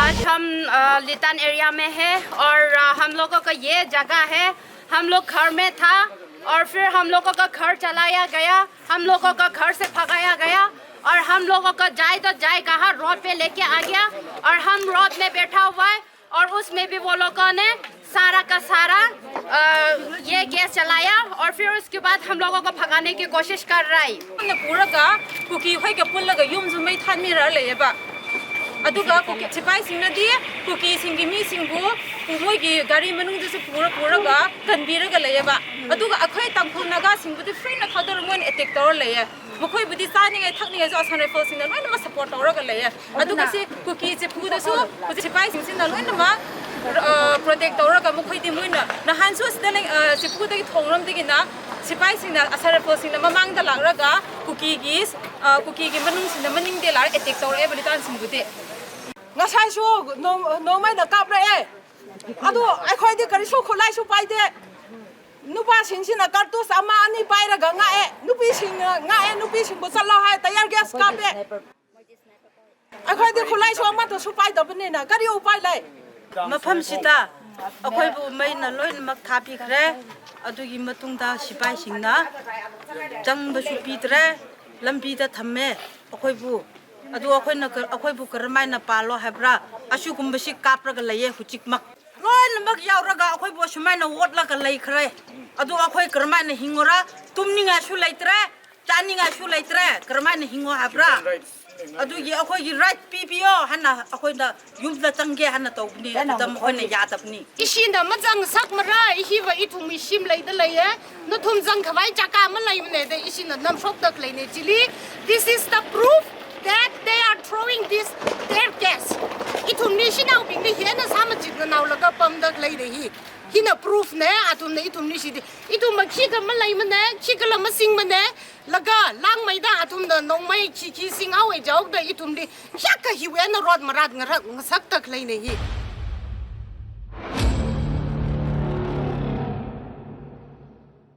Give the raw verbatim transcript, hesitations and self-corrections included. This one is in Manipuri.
आज हम अ, लितान एरिया में है और अ, हम लोगों का ये जगह है। हम लोग घर में था और फिर हम लोगों का घर चलाया गया, हम लोगों का घर से भगाया गया और हम लोगों का जाए तो जाए कहाँ, रोड पे लेके आ गया और हम रोड में बैठा हुआ है और उसमें भी वो लोगों ने सारा का सारा अ, ये गैस चलाया और फिर उसके बाद हम लोगों को भगाने की कोशिश कर रहा है। ꯅ ꯄꯨꯔꯒ ꯀꯨꯀꯤ ꯍꯣꯏꯒ ꯄꯨꯜꯂꯒ ꯌꯨꯝꯁꯨ ꯃꯩ ꯊꯥꯟꯃꯤꯔ ꯂꯩꯌꯦꯕ꯫ ꯑꯗꯨꯒ ꯀꯨꯀꯤ ꯁꯤꯐꯥꯏꯁꯤꯡꯅꯗꯤ ꯀꯨꯀꯤꯁꯤꯡꯒꯤ ꯃꯤꯁꯤꯡꯕꯨ ꯃꯣꯏꯒꯤ ꯒꯥꯔꯤ ꯃꯅꯨꯡꯗꯁꯨ ꯄꯨꯔ ꯄꯨꯔꯒ ꯀꯟꯕꯤꯔꯒ ꯂꯩꯌꯦꯕ꯫ ꯑꯗꯨꯒ ꯑꯩꯈꯣꯏ ꯇꯥꯡꯈꯨꯜ ꯅꯥꯒꯥꯁꯤꯡꯕꯨꯗꯤ ꯐ꯭ꯔꯤꯅ ꯊꯥꯗꯣꯔ ꯃꯣꯏꯅ ꯑꯦꯇꯦꯛ ꯇꯧꯔ ꯂꯩꯌꯦ꯫ ꯃꯈꯣꯏꯕꯨꯗꯤ ꯆꯥꯅꯤꯡꯉꯥꯏ ꯊꯛꯅꯤꯡꯉꯥꯏꯁꯨ ꯑꯁꯥꯝ ꯔꯥꯏꯐꯜꯁꯤꯡꯅ ꯂꯣꯏꯅꯃꯛ ꯁꯄꯣꯔꯠ ꯇꯧꯔꯒ ꯂꯩꯌꯦ꯫ ꯑꯗꯨꯒ ꯁꯤ ꯀꯨꯀꯤ ꯆꯤꯐꯨꯗꯁꯨ ꯍꯧꯖꯤꯛ ꯁꯤꯐꯥꯏꯁꯤꯡꯁꯤꯅ ꯂꯣꯏꯅꯃꯛ ꯄ꯭ꯔꯣꯇꯦꯛ ꯇꯧꯔꯒ ꯃꯈꯣꯏꯗꯤ ꯃꯣꯏꯅ ꯅꯍꯥꯟꯁꯨ ꯁꯤꯗ ꯂꯩ-, ꯑ, ꯆꯤꯐꯨꯗꯒꯤ ꯊꯣꯡꯔꯣꯝꯗꯒꯤꯅ ꯁꯤꯐꯥꯏꯁꯤꯡꯅ ꯑꯁꯥꯝ ꯔꯥꯏꯐꯜꯁꯤꯡꯅ ꯃꯃꯥꯡꯗ ꯂꯥꯛꯂꯒ ꯀꯨꯀꯤꯒꯤ, ꯑ, ꯀꯨꯀꯤꯒꯤ ꯃꯅꯨꯡꯁꯤꯡꯅ ꯃꯅꯤꯡꯗ ꯂꯥꯛꯑꯒ ꯑꯦꯇꯦꯛ ꯇꯧꯔꯛꯑꯦꯕ ꯂꯤꯇꯥꯟꯁꯤꯡꯕꯨꯗꯤ꯫ ꯉꯁꯥꯏꯁꯨ ꯅꯣꯡ-, ꯅꯣꯡꯃꯩꯅ ꯀꯥꯞꯂꯛꯑꯦ꯫ ꯑꯗꯣ ꯑꯩꯈꯣꯏꯗꯤ ꯀꯔꯤꯁꯨ ꯈꯨꯠꯂꯥꯏꯁꯨ ꯄꯥꯏꯗꯦ꯫ ꯅꯨꯄꯥꯁꯤꯡꯁꯤꯅ ꯀꯥꯔꯇꯨꯁ ꯑꯃ ꯑꯅꯤ ꯄꯥꯏꯔꯒ ꯉꯥꯛꯑꯦ꯫ ꯅꯨꯄꯤꯁꯤꯡꯅ ꯉꯥꯛꯑꯦ, ꯅꯨꯄꯤꯁꯤꯡꯕꯨ ꯆꯠꯂꯣ ꯍꯥꯏ, ꯇꯌꯥꯔ ꯒꯦꯁ ꯀꯥꯞꯄꯦ꯫ ꯑꯩꯈꯣꯏꯗꯤ ꯈꯨꯠꯂꯥꯏꯁꯨ ꯑꯃꯠꯇꯁꯨ ꯄꯥꯏꯗꯕꯅꯤꯅ ꯀꯔꯤ ꯎꯄꯥꯏ ꯂꯩ? ꯃꯐꯝꯁꯤꯗ ꯑꯩꯈꯣꯏꯕꯨ ꯃꯩꯅ ꯂꯣꯏꯅꯃꯛ ꯊꯥꯕꯤꯈ꯭ꯔꯦ꯫ ꯑꯗꯨꯒꯤ ꯃꯇꯨꯡꯗ ꯁꯤꯐꯥꯏꯁꯤꯡꯅ ꯆꯪꯕꯁꯨ ꯄꯤꯗ꯭ꯔꯦ, ꯂꯝꯕꯤꯗ ꯊꯝꯃꯦ ꯑꯩꯈꯣꯏꯕꯨ꯫ ꯑꯗꯨ ꯑꯩꯈꯣꯏꯅ ꯀ-, ꯑꯩꯈꯣꯏꯕꯨ ꯀꯔꯝꯍꯥꯏꯅ ꯄꯥꯜꯂꯣ ꯍꯥꯏꯕ꯭ꯔꯥ? ꯑꯁꯤꯒꯨꯝꯕꯁꯤ ꯀꯥꯞꯔꯒ ꯂꯩꯌꯦ ꯍꯧꯖꯤꯛꯃꯛ꯫ ꯂꯣꯏꯅꯃꯛ ꯌꯥꯎꯔꯒ ꯑꯩꯈꯣꯏꯕꯨ ꯑꯁꯨꯃꯥꯏꯅ ꯑꯣꯠꯂꯒ ꯂꯩꯈ꯭ꯔꯦ꯫ ꯑꯗꯨ ꯑꯩꯈꯣꯏ ꯀꯔꯝꯍꯥꯏꯅ ꯍꯤꯡꯉꯣꯔꯥ? ꯇꯨꯝꯅꯤꯡꯉꯥꯏꯁꯨ ꯂꯩꯇ꯭ꯔꯦ, ꯆꯥꯅꯤꯡꯉꯥꯏꯁꯨ ꯂꯩꯇ꯭ꯔꯦ, ꯀꯔꯝꯍꯥꯏꯅ ꯍꯤꯡꯉꯣ ꯍꯥꯏꯕ꯭ꯔꯥ? ꯑꯗꯨꯒꯤ ꯑꯩꯈꯣꯏꯒꯤ ꯔꯥꯏꯠ ꯄꯤꯕꯤꯌꯣ ꯍꯥꯏꯅ ꯑꯩꯈꯣꯏꯅ ꯌꯨꯝꯗ ꯆꯪꯒꯦ ꯍꯥꯏꯅ ꯇꯧꯕꯅꯤ꯫ ꯑꯗꯨꯗ ꯃꯈꯣꯏꯅ ꯌꯥꯗꯕꯅꯤ꯫ ꯏꯁꯤꯡꯗ ꯑꯃ ꯆꯪ ꯁꯛꯃꯔꯥ, ꯏꯁꯤꯕ ꯏꯊꯨꯝ ꯏꯁꯤꯝ ꯂꯩꯗ ꯂꯩꯌꯦ꯫ ꯅꯊꯨꯝ ꯆꯪ ꯈꯕꯥꯏ ꯆꯥꯀꯥ ꯑꯃ ꯂꯩꯕꯅꯦ, ꯑꯗ ꯏꯁꯤꯡꯅ ꯅꯝꯊꯣꯛꯇ ꯂꯩꯅꯦ꯫ Chilli, this is the proof. that they are throwing this tear gas. Ithumli shinaobingli hena samachik nganaolaga pamda leida hi. Hina proof ne, athumna ithumli shidi. Ithum makhikha maleimane, khikhala masingmane, laga langmeida athumna nongmei khikhi sing awe jaokda ithumli. Khiyaka hiwena rot marat ngarak ngasakta leina hi.